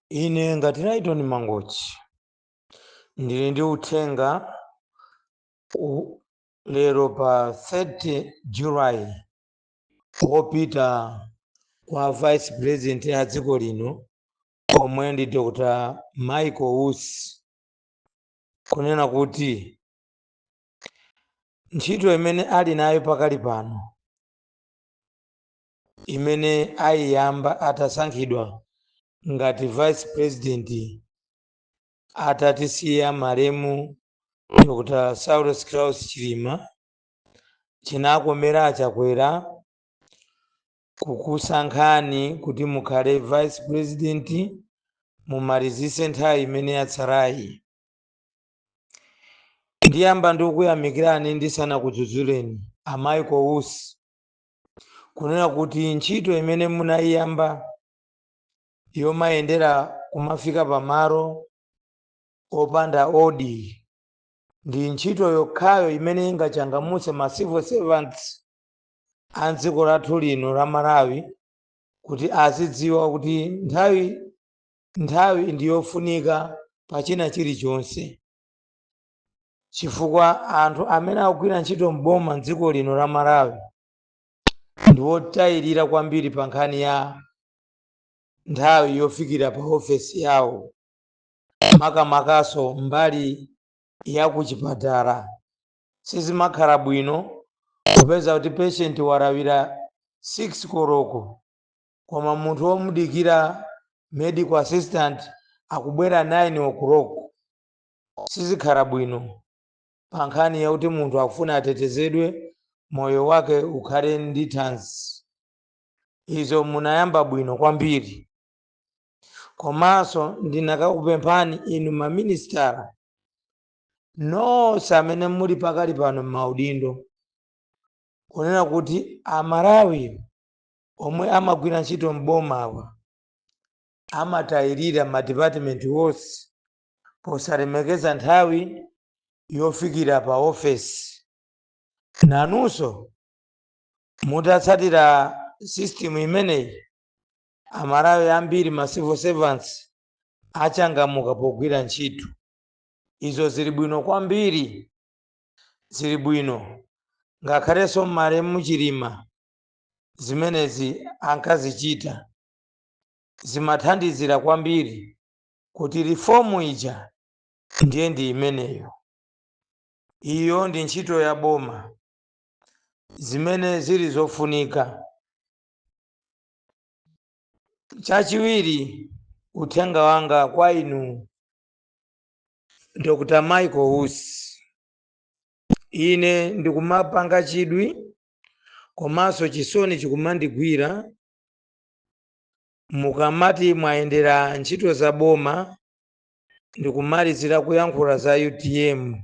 Ine ngati Lyton Mangochi ndili ndi uthenga lero pa 30 July wopita kwa Vice President ya dziko lino, omwe ndi Dr. Michael Usi, kunena kuti ntchito imene ali nayo pakali pano, imene ayiyamba atasankhidwa ngati Vice President atatisiya malemu Dr. Saulos Klaus Chilima, chinakomera Achakwera kukusankhani kuti mukhale Vice President, mumalizise nthawi imene yatsalayi. Ndiyamba ndikukuyamikirani ndisanakudzudzuleni, a Michael Usi, kunena kuti ntchito imene munayiyamba yomayendera kumafika pamalo opanda odi ndi ntchito yokhayo imene ingachangamutse ma civil servants a dziko lathu lino la Malawi kuti azidziwa kuti nthawi ndiyofunika pa china chilichonse, chifukwa anthu amene akugwira ntchito mboma mdziko lino la Malawi ndi wotayirira kwambiri pa nkhani ya nthawi yofikira pa ofesi yawo, makamakaso mbali ya kuchipatala. Sizimakhala bwino kupeza kuti patient walawira 6 koloko, koma munthu womudikira, medical assistant, akubwera 9 o'clock. Sizikhala bwino pa nkhani yakuti munthu akufuna atetezedwe, moyo wake ukhale ndi thanzi. Izo munayamba bwino kwambiri. Komanso ndinakakupemphani inu maministala nonse amene muli pakali pano m'maudindo, kunena kuti Amalawi omwe amagwira ntchito m'bomawa amatayirira madipatimenti wonse posalemekeza nthawi yofikira pa ofesi. Nanunso mutatsatira system imeneyi, Amalawi ambiri, ma civil servants, achangamuka pogwira ntchito. Izo zili bwino kwambiri, zili bwino. Ngakhalenso malemu Chilima zimenezi ankazichita, zimathandizira kwambiri kuti reform ija ndiye ndi imeneyo. Iyo ndi ntchito ya boma zimene zili zofunika. Chachiwiri, uthenga wanga kwa inu Dr. Michael Usi, ine ndikumapanga chidwi komanso chisoni chikumandigwira mukamati mwayendera ntchito za boma ndikumalizira kuyankhula za UTM.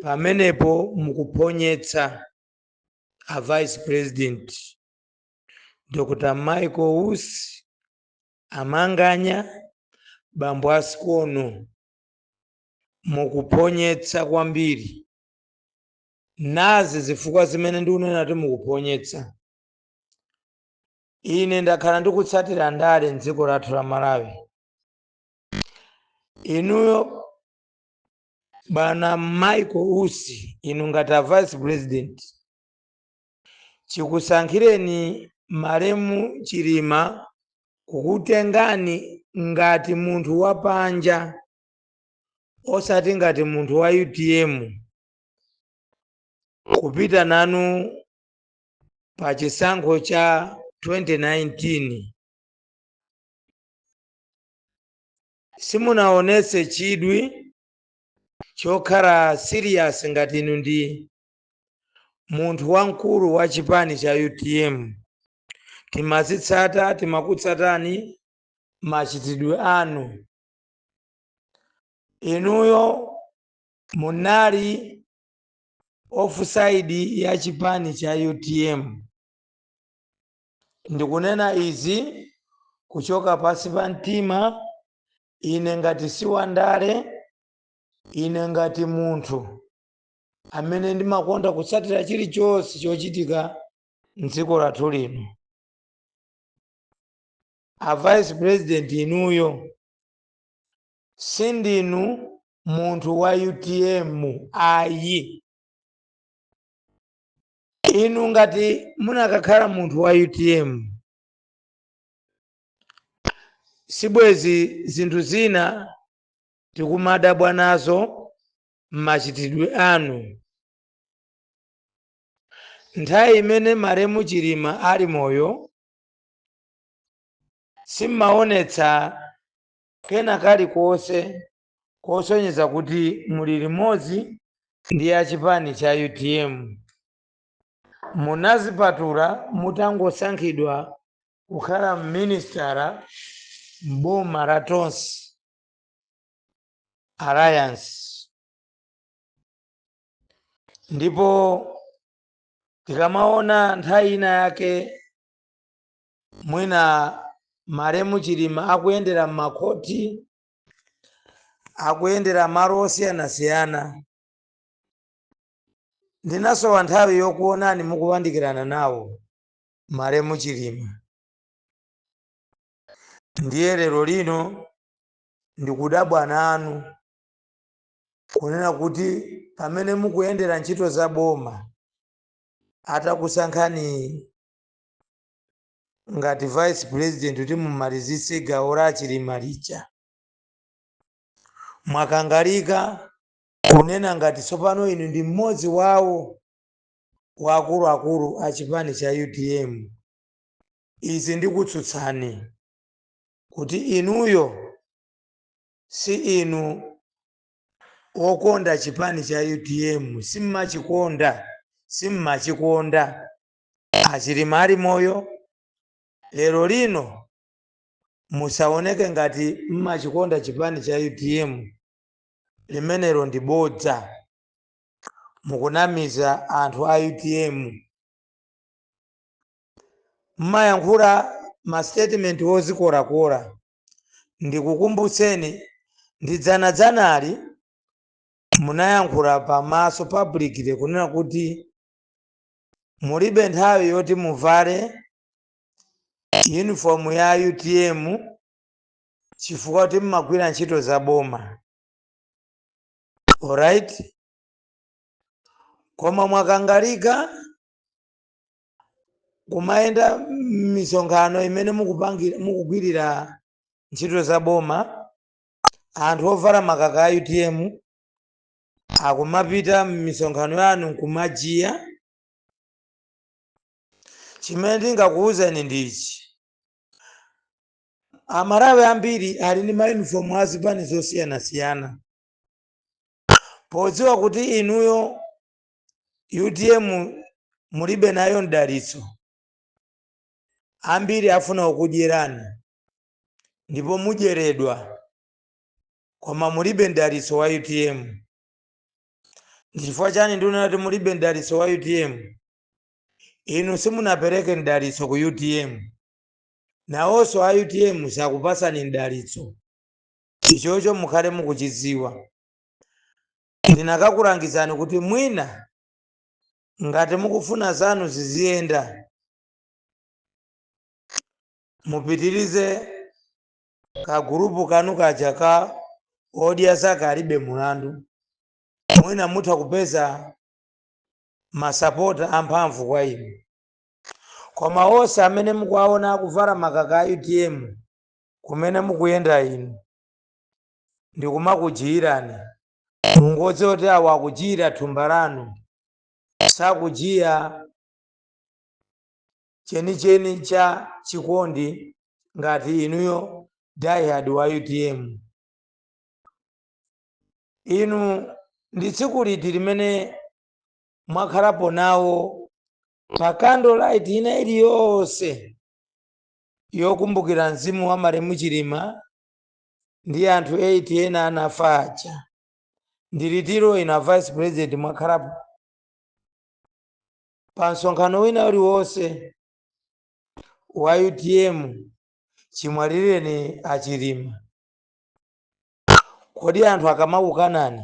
Pamenepo mukuphonyetsa, a Vice President Dr. Michael Usi, amanganya bambo asikono, mukuphonyetsa kwambiri. Nazi zifukwa zimene ndikunena kuti mukuphonyetsa. Ine ndakhala ndikutsatira ndale mdziko lathu la Malawi. Inuyo bwana Michael Usi, inu ngati a Vice President, chikusankhireni malemu Chilima kukutengani ngati munthu wapanja, osati ngati munthu wa UTM, kupita nanu pa chisankho cha 2019, simunaonetse chidwi chokhala serious ngati inu ndi munthu wamkulu wa chipani cha UTM. Timazitsata, timakutsatani machitidwe anu. Inuyo munali offside ya chipani cha UTM. Ndikunena izi kuchoka pasi pa mtima. Ine ngati si wandale, ine ngati munthu amene ndimakonda kutsatira chilichonse chochitika mdziko lathu lino. A vice president, inuyo sindinu munthu wa UTM ayi. Inu ngati munakakhala munthu wa UTM, sibwezi zinthu zina tikumadabwa nazo m'machitidwe anu. Nthawi imene malemu Chilima ali moyo, simmaonetsa kena kalikonse kosonyeza kuti muli limodzi ndi achipani cha UTM. Munazipatula mutangosankhidwa kukhala mministara m'boma la Tonse Alliance. Ndipo tikamaona nthawi ina yake mwina malemu Chilima akuyendera m'makhoti, akuyendera malo osiyanasiyana, ndinasowa nthawi yokuonani mukuyandikirana nawo malemu Chilima. Ndiye lero lino ndikudabwa nanu kunena kuti pamene mukuyendera ntchito za boma, atakusankhani ngati vice president kuti mumalizitse gawo la Chilima lija, mwakangalika kunena ngati tsopano inu ndi mmodzi wawo waakuluakulu a chipani cha UTM. Izi ndikutsutsani kuti inuyo si inu wokonda chipani cha UTM, simmachikonda, simmachikonda. Achilima ali moyo, lero lino musaoneke ngati mmachikonda chipani cha UTM. Limenelo ndi bodza, mukunamiza anthu a UTM. Mmayankhula ma statement ozikorakora. Ndikukumbutseni, ndi dzanadzanali munayankhula pamaso publicly kunena kuti mulibe nthawi yoti muvale uniform ya UTM chifukwa kuti mmagwira ntchito za boma, alright? Koma mwakangalika kumayenda misonkhano imene mukugwirira ntchito za boma, anthu ovala makaka a UTM akumapita m'misonkhano yanu nkumajiya. Chimene ndingakuwuzani ndichi: Amalawi ambiri ali ndi mayunifomu a zipani zosiyanasiyana. Podziwa kuti inuyo UTM mulibe nayo mdalitso, ambiri afuna kukudyerani ndipo mudyeredwa, koma mulibe mdalitso wa UTM. Ndichifukwa chani ndikunena kuti mulibe mdalitso wa UTM? Inu simunapereke mdalitso ku UTM, nawonso a UTM sakupasani mdalitso. Ichocho mukhale mukuchidziwa. Ndinakakulangizani kuti mwina ngati mukufuna zanu ziziyenda, mupitirize kagulupu kanu kaja ka Odya Zake Alibe Mulandu, mwina mutha kupeza masapota amphamvu kwa inu. Koma onse amene mukuwaona akuvala makaka a UTM kumene mukuyenda inu ndikumakujiyirani, mungodziwa kuti awo akujiyira thumba lanu, sakujiya chenicheni cha chikondi ngati inuyo diehard wa UTM. Inu ndi tsiku liti limene mwakhalapo nawo pa candlelight ina iliyonse yokumbukira mzimu wa malemu Chilima ndi anthu 8 ena anafa aja? Ndi litiro inu a vice president mwakhalapo pa msonkhano wina uliwonse wa UTM chimwalireni Achilima? Kodi anthu akamakukanani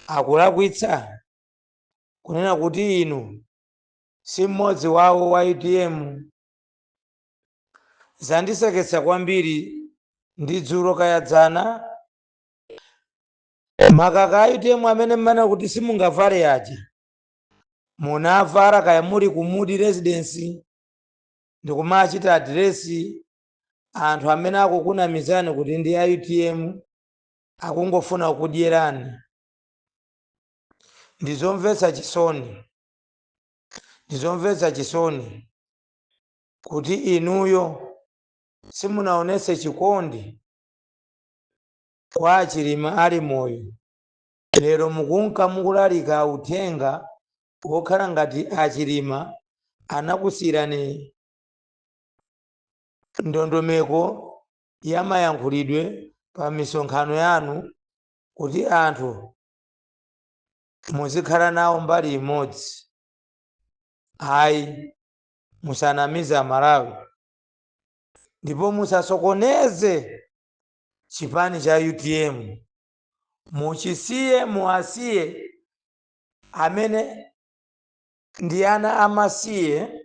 akulakwitsa kunena kuti inu si mmodzi wawo wa UTM? Zandiseketsa kwambiri ndi dzulo kayadzana makaka a UTM amene mmana kuti simungavale aja munavala, kaya muli ku Mudi Residence, ndikumachita address anthu amene akukunamizani kuti ndi a UTM, akungofuna kukudyerani. Ndizomvetsa chisoni, ndizomvetsa chisoni kuti inuyo simunaonese chikondi kwa Achilima ali moyo. Lero mukunka mukulalika uthenga wokhala ngati Achilima anakusiyirani ndondomeko ya mayankhulidwe pa misonkhano yanu kuti anthu muzikhala nawo mbali imodzi. Ayi, musanamize Amalawi ndipo musasokoneze chipani cha UTM. Muchisiye, muwasiye amene ndi ana amasiye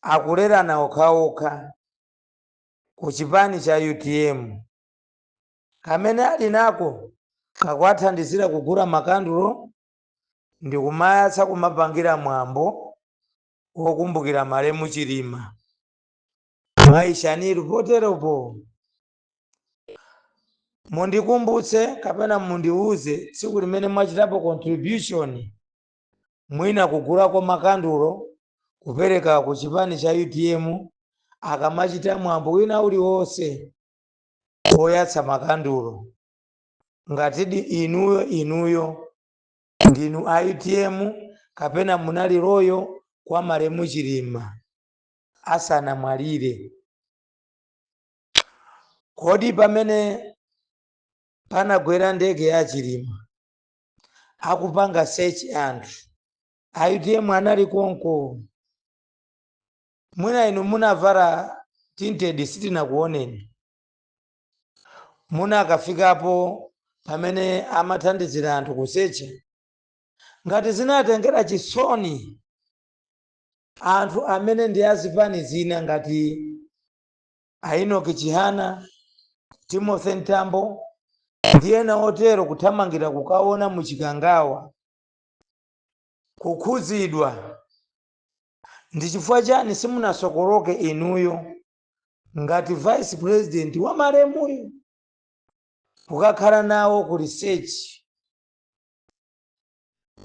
akulerana okhaokha ku chipani cha UTM. Kamene ali nako kakuwathandizira kugula makandulo ndi kumayatsa, kumapangira mwambo wokumbukira malemu Chilima mwayishaniru. Poteropo mundikumbutse kapena mundiuze tsiku limene mwachitapo contribution, mwina kugulako makandulo kupereka ku chipani cha UTM akamachita mwambo wina uliwonse woyatsa makandulo, ngatidi inuyo ndinu a UTM kapena munali loyal kwa malemu Chilima asanamwalire. Kodi pamene panagwera ndege ya Chilima akupanga search, anthu a UTM anali konko? Mwina inu munavala tinted, sitinakuoneni. Munakafikapo pamene amathandizira anthu kusecha? Ngati zinatengera chisoni anthu amene ndi azipani zina ngati a Enoch Chihana, Timothy Mtambo ndi ena otero kuthamangira kukaona muchikangawa kukhuzidwa, ndi chifukwa chani simunasokoloke inuyo ngati vice president wa malemuyo kukakhala nawo ku research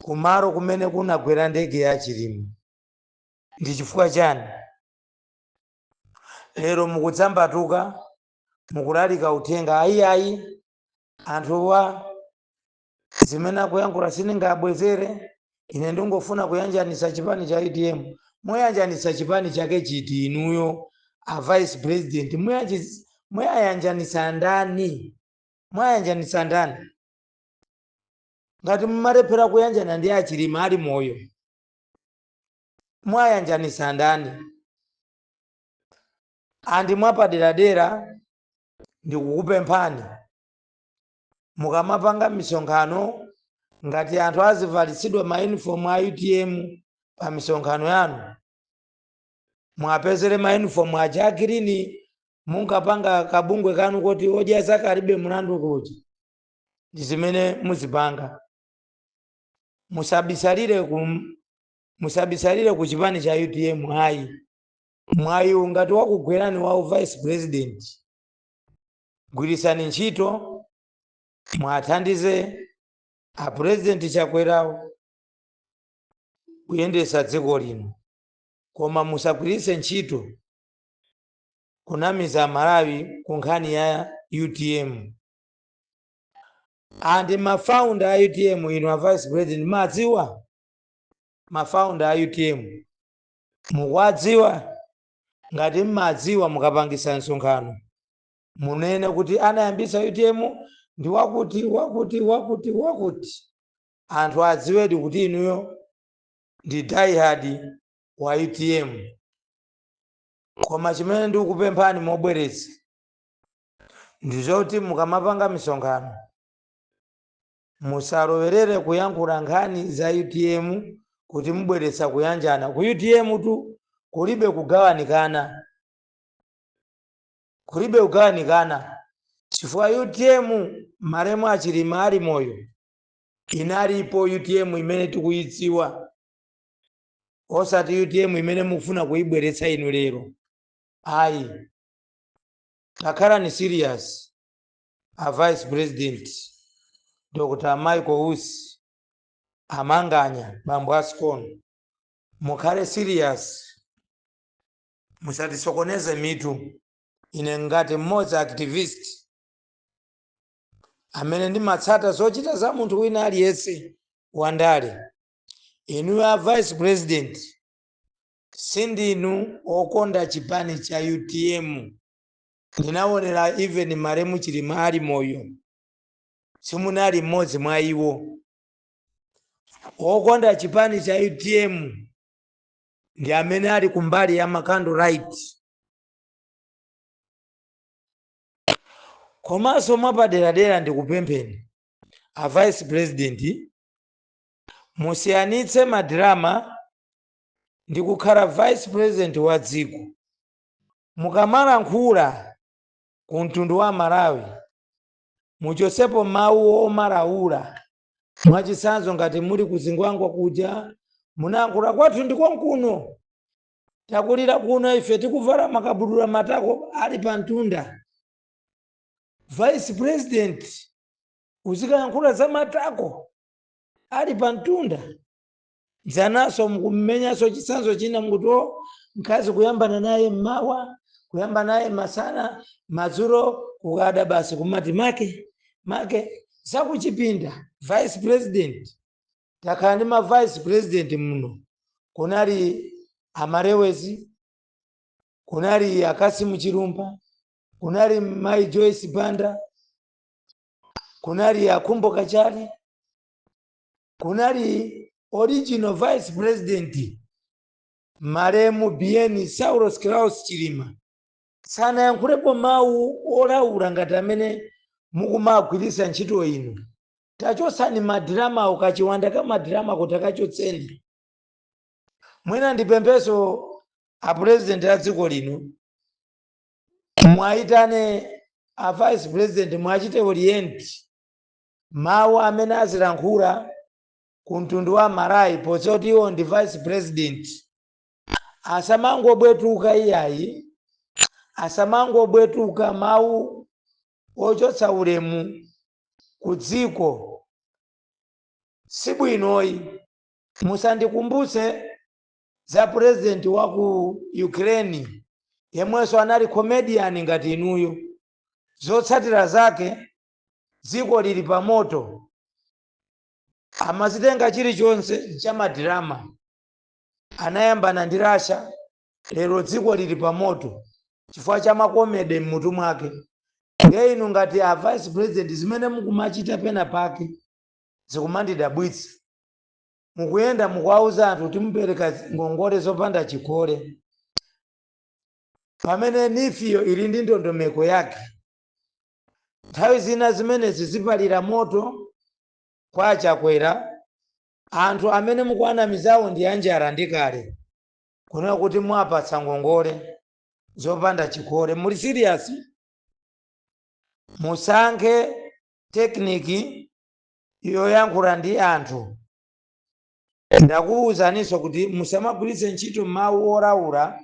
kumalo kumene kunagwera ndege ya Chilima? Ndi chifukwa chani lero mukudzambatuka mukulalika uthenga, "Ayi, ayi, anthuwa zimene akuyankhula sindingabwezere, ine ndingofuna kuyanjanisa chipani cha UTM"? Muyanjanisa chipani chake chiti inuyo a vice president? Muyayanjanisa ndani? Mwayanjanisa ndani ngati mumalephera kuyanjana ndi Achilima ali moyo? Mwayanjanisa ndani? Andi mwapaderadera ndikukupemphani, mukamapanga misonkhano, ngati anthu azivalitsidwa ma uniform a UTM pa misonkhano yanu, mwapezere ma uniform aja a green munkapanga kabungwe kanu kuti odya zake alibe mlandu, kuti ndi zimene muzipanga. Musabisalire ku chipani cha UTM, ayi. Mwayi ngati wakugwerani wa vice president, gwirisani ntchito, mwathandize a President Chakwerawo kuyendesa dziko lino, koma musagwiritse ntchito kunamiza Malawi ku nkhani ya UTM. Andi ma founder a UTM, inu a vice president, madziwa ma founder a UTM? Mukuwadziwa? Ngati mmadziwa, mukapangisa msonkhano munene kuti anayambisa UTM ndi wakuti, wakuti, wakuti, wakuti, anthu adziwedi kuti inuyo ndi diehard wa UTM. Koma chimene ndikukupemphani mobwereza ndizoti mukamapanga misonkhano musalowerere kuyankhula nkhani za UTM kuti mubweretsa kuyanjana ku UTM. Tu kulibe kugawanikana. Kulibe kugawanikana, chifukwa UTM malemu aChilima ali moyo inalipo UTM imene tikuyidziwa, osati UTM imene mukufuna kuyibweretsa inu lero, ayi. Takhalani serious, a Vice President Dr Michael Usi, amanganya bambo asikono, mukhale serious, musatisokoneze mitu. Ine ngati mmodzi activist amene ndimatsata zochita za munthu wina aliyense wandale, inuyo a Vice President sindinu okonda chipani cha UTM. Ndinaonera even malemu Chilima ali moyo, simunali mmodzi mwa iwo okonda chipani cha UTM. Ndi amene ali kumbali ya macandlelight. Komanso mwapaderadera ndikupempheni a Vice President, musiyanitse madrama ndi kukhala Vice President wa dziko. Mukamalankhula ku mtundu wa Malawi, muchotsepo mawu omalaula. Mwachitsanzo, ngati muli kuzingwangwa kuja, munayankhula kwathu ndikonkuno, takulira kuno ife, tikuvala makabudula, matako ali pa mtunda. Vice President uzikayankhula za matako ali pa mtunda? Dzanaso mukummenyanso chitsanzo china, mukuti o mkazi kuyambana naye mmawa, kuyamba naye masana, madzulo kukada basi kumati make make zakuchipinda. Vice President, takhala ndi ma vice president muno, kunali amalewezi, kunali akasimu Chilumba, kunali Mai Joyce Banda, kunali akhumbo Kachali, kunali original Vice President malemu Bien Saulos Klaus Chilima. Sanayankhulepo mawu olaula ngati amene mukumagwiritsa ntchito inu. Tachotsani madramawo, kachiwanda ka madrama kuti akachotseni. Mwina ndipempheso a President a dziko lino, mwayitane a Vice President, mwachite orient mawu amene azilankhula ku mtundu wa Malawi, potsoti iwo ndi Vice President. Asamangobwetuka iyayi, asamangobwetuka mawu ochotsa ulemu ku dziko, sibwinoyi. Musandikumbutse za president wa ku Ukraine yemwenso anali comedian ngati inuyo. Zotsatira zake dziko lili pamoto. Amazitenga chilichonse cha madrama. Anayambana ndi Russia, lero dziko lili pamoto chifukwa cha macomedy mmutu mwake. Ndiye inu ngati a Vice President, zimene mukumachita pena pake zikumandidabwitsa. Mukuyenda mukuwauza anthu kuti mupereka ngongole zopanda chikole, pamene NEEFyo ili ndi ndondomeko yake. Nthawi zina zimenezi zipalira moto kwa Chakwera. Anthu amene mukuwanamizawo ndi anjala ndi kale, kunena kuti mwapatsa ngongole zopanda chikole. Muli serious? Musankhe technique yoyankhula ndi anthu. Ndakuwuzaninso kuti musamagwiritse ntchito mawu olaula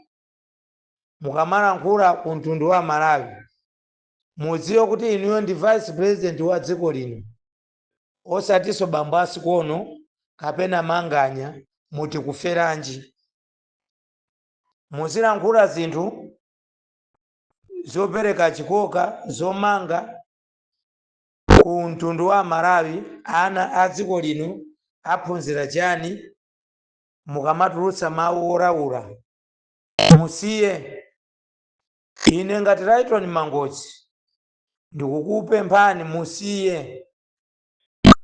mukamalankhula ku mtundu wa Malawi. Mudziwe kuti inuyo ndi Vice President wa dziko lino, osatinso bambo asikono kapena manganya muti kuferanji. Muzilankhula zinthu zopereka chikoka, zomanga ku mtundu wa Malawi. Ana a dziko lino aphunzira chani mukamatulutsa mawu olaula? Musiye. Ine ngati Lighton Mangochi ndikukupemphani, musiye,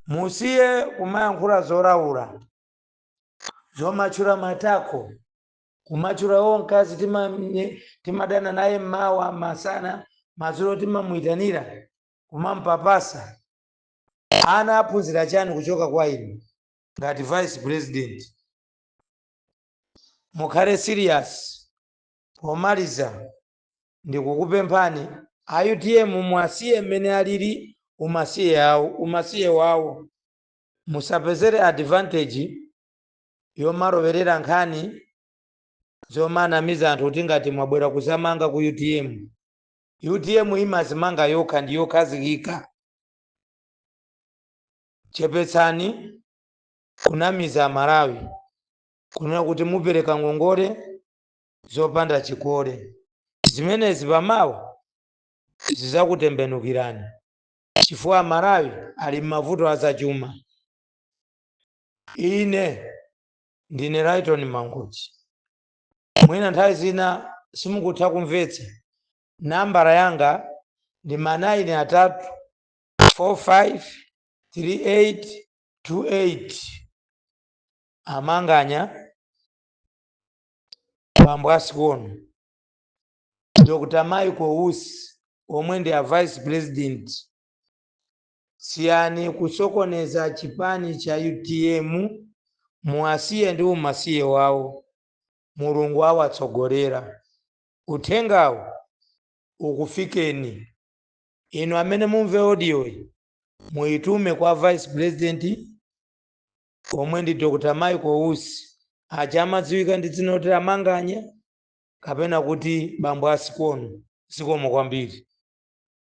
musiye kumayankhula zolaula, zomatchula matako, kumatchula wo mkazi timadana naye mmawa, masana, madzulo timamuyitanira, kumampapasa. Ana aphunzira chani kuchoka kwa inu ngati Vice President? Mukhale serious. Pomaliza, Ndikukupemphani a UTM, mwasiye mmene alili umasiye awo, umasiye wawo. Musapezere advantage yomalowerera nkhani zomanamiza anthu kuti ngati mwabwera kuzamanga ku UTM. UTM imazimanga yokha, ndi yokhazikika. Chepetsani kunamiza Amalawi kunena kuti mupereka ngongole zopanda chikole. Zimenezi pamawa zizakutembenukirani, chifukwa Amalawi ali m'mavuto azachuma. Ine ndine Lighton Mangochi. Mwina nthawi zina simukutha kumvetsa. Nambala yanga ndi ma 9 3 45 38 28. Amanganya, bambo asikono, Dr Michael Usi omwe ndi a vice president, siyani kusokoneza chipani cha UTM. Muwasiye ndi umasiye wawo, Mulungu awatsogolera. Uthengawu ukufikeni inu amene mumve audioyi, muyitume kwa vice president omwe ndi Dr Michael Usi, aja amadziwika ndi dzina loti Amanganya kapena kuti bambo asikono. Zikomo kwambiri.